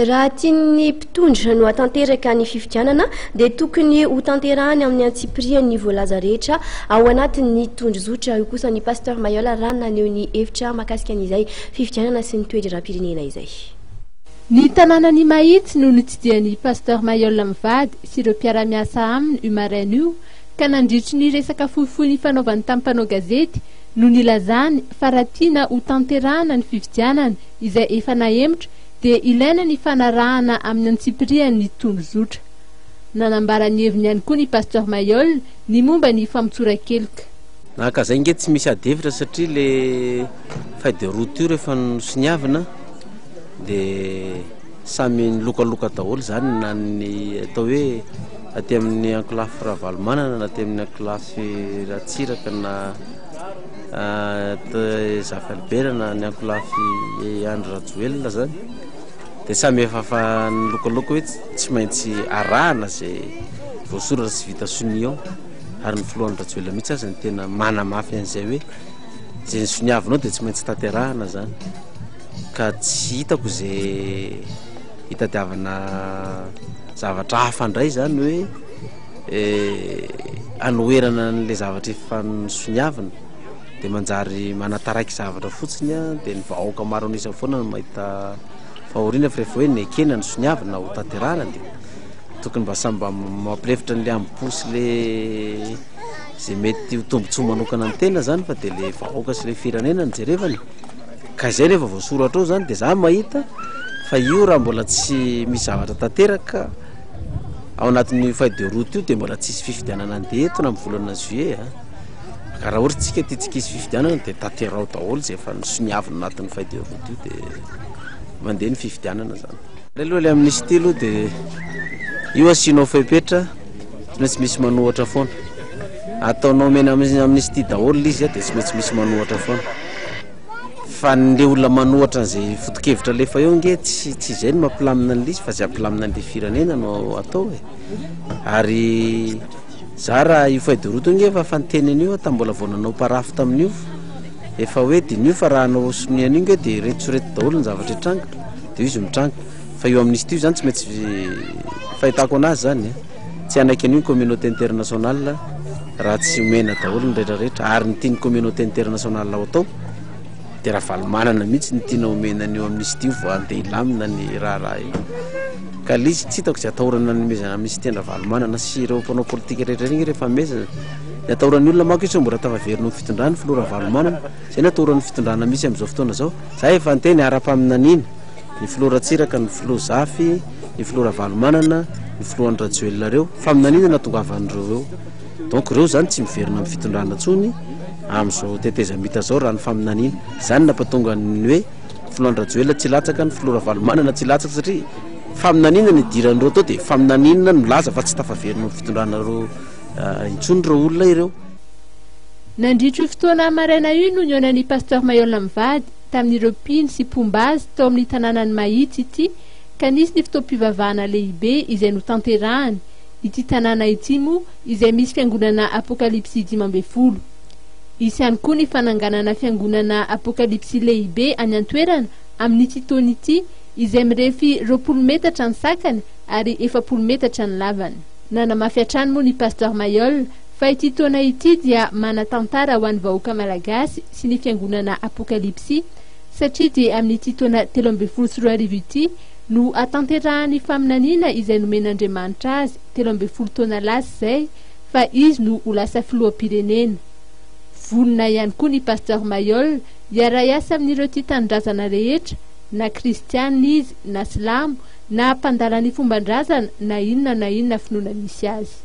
Raha tian'ny mpitondra no hatanteraka ny fifidianana dia tokony ho tanterahany amin'ny antsipiriany ny voalaza rehetra ao anatin'ny tondrozotra, hoy kosa ny Pasteur Mailhol raha naneho ny hevitra mahakasika an'izay fifidianana sy ny toe-draharaham-pirenena izay. Ny tanànan'i Mahitsy no notsidihan'ny Pasteur Mailhol mivady sy ireo mpiara-miasa aminy io maraina io ka nandritry ny resaka fohifohy nifanaovany tamin'ny mpanao gazety no nilazany fa raha tiana ho tanterahana ny fifidianana izay efa nahemotra dia ilaina ny fanarahana amin'ny antsipiriany ny tondrozotra. Nanambara ny heviny ihany koa ny Pasteur Mailhol ny momba ny famotsoran-keloka. Na ka zay nge tsy misy ady hevitra satria le feuille de route io rehefa nosoniavina de samy nilokaloka daholo zany na ny atao hoe aty amin'ny ankolafy Ravalomanana na aty amin'ny ankolafy Ratsiraka na Zafy Albert na ny ankolafy Andry Rajoelina zany de samy efa fa nilokaloka hoe tsy maintsy arahana zay voasoratra sy vita sonia ao ary ny filoha Andry Rajoelina mihitsy aza ny tena manamafy an'izay hoe zay nisoniavinao de tsy maintsy tanterahana zany ka tsy hitako zay hitadiavana zavatra hafa indray zany hoe anoherana an'le zavatra efa nosoniavina de manjary manataraiky zavatra fotsiny a de ny vahoaka maro an'isa foana no mahita fahoriana fa rehefa hoe nekena ny soniavina ho tanterahana de tokony mba samy mba mampilefitra an'le ambo-po sy le zay mety ho tombontsoa manokana ny tena zany fa de le vahoaka sy le firenena no jerevana ka izay rehefa voasoratra ao zany de za mahita fa io raha mbola tsy misy zavatra tanteraka Ao anatin'io feuille de route io dia mbola tsisy fifidianana andeha eto na amin'ny volana juillet a. Ka raha ohatra tsika tiantsika hisy fifidianana dia tanterao daholo izay efa nosoniavina anatin'ny feuille de route io dia mandeha ny fifidianana zany. Ilay aloha ilay amnistie aloha dia io asianao fepetra tsy maintsy misy manohatra foana. Ataonao omena amnistie daholo ilay izy dia tsy maintsy misy manohatra foana. Fa le olona manohatra an'izay foto-kevitra alefa eo ange tsy tsy izay no mampilamina an'ilay izy fa izay hampilamina an'ilay firenena no atao e. Ary za raha io feuille de route io ange efa efa niteny an'io aho tamin'ny mbola vao nanao paraphe tamin'io, efa hoe diniho fa raha hanao sonia an'io ange dia ireto sy ireto daholo ny zavatra hitranga, dia io izy mitranga. Fa io amnistie io zany tsy maintsy fahitako anazy zany e, tsy hanaiky an'io ny communauté internationale raha tsy omena daholo ny rehetra rehetra ary ny tian'ny communauté internationale ho atao dia Ravalomanana mihitsy no tiana omena an'io amnistie io vao handeha hilamina ny raharaha io. Ka ilay izy tsy hitako izay atahorana hanomezana amnistie an-dRavalomanana sy ireo mpanao politika rehetra ireny rehefa amezana. Ny atahoran'ny olona manko io sao mbola tafaverina amin'ny fitondrana ny filoha Ravalomanana. Izay no atahoran'ny fitondrana misy amin'izao fotoana izao. Za efa niteny ara-paminaniana. Ny filoha Ratsiraka, ny filoha Zafy, ny filoha Ravalomanana, ny filoha Andry Rajoelina ireo. Faminaniana no nahatongavan'ireo eo. Donc ireo izany tsy miverina amin'ny fitondrana intsony amin'izao tetezamita izao raha ny faminaniana. Izany no nampatonga ny hoe filoha Andry Rajoelina tsy hilatsaka, ny filoha Ravalomanana tsy hilatsaka satria faminaniana no idiran'ireo tao dia faminaniana no milaza fa tsy tafaverina amin'ny fitondrana ireo intsony ireo olona ireo. Nandritra io fotoana maraina io no nihaonan'ny Pasteur Mailhol mivady tamin'ireo mpino sy mpomba azy tao amin'ny tanànan'i Mahitsy ity ka nisy ny fotoam-pivavahana lehibe izay notanterahany, ity tanàna ity moa izay misy fiangonana Apokalypsy 15. Hisy ihany koa ny fananganana fiangonana Apokalypsy lehibe any an-toerana amin'ity taona ity izay mirefy 20 metatra ny sakany ary 40 metatra ny lavany. Nanamafy hatrany moa ny Pasteur Mailhol fa ity taona ity dia manan-tantara ho an'ny vahoaka malagasy sy ny fiangonana Apokalypsy satria dia amin'ity taona 2013 ity no hatanterahany faminaniana izay nomen'Andriamanitra azy 13 taona lasa izay fa izy no ho lasa filoham-pirenena. Vonona ihany koa ny Pasteur Mailhol hiara-hiasa amin'ireo tia tanindrazana rehetra na kristianina izy na silamo na mpandala ny fomban-drazana na inona na inona finoana misy azy.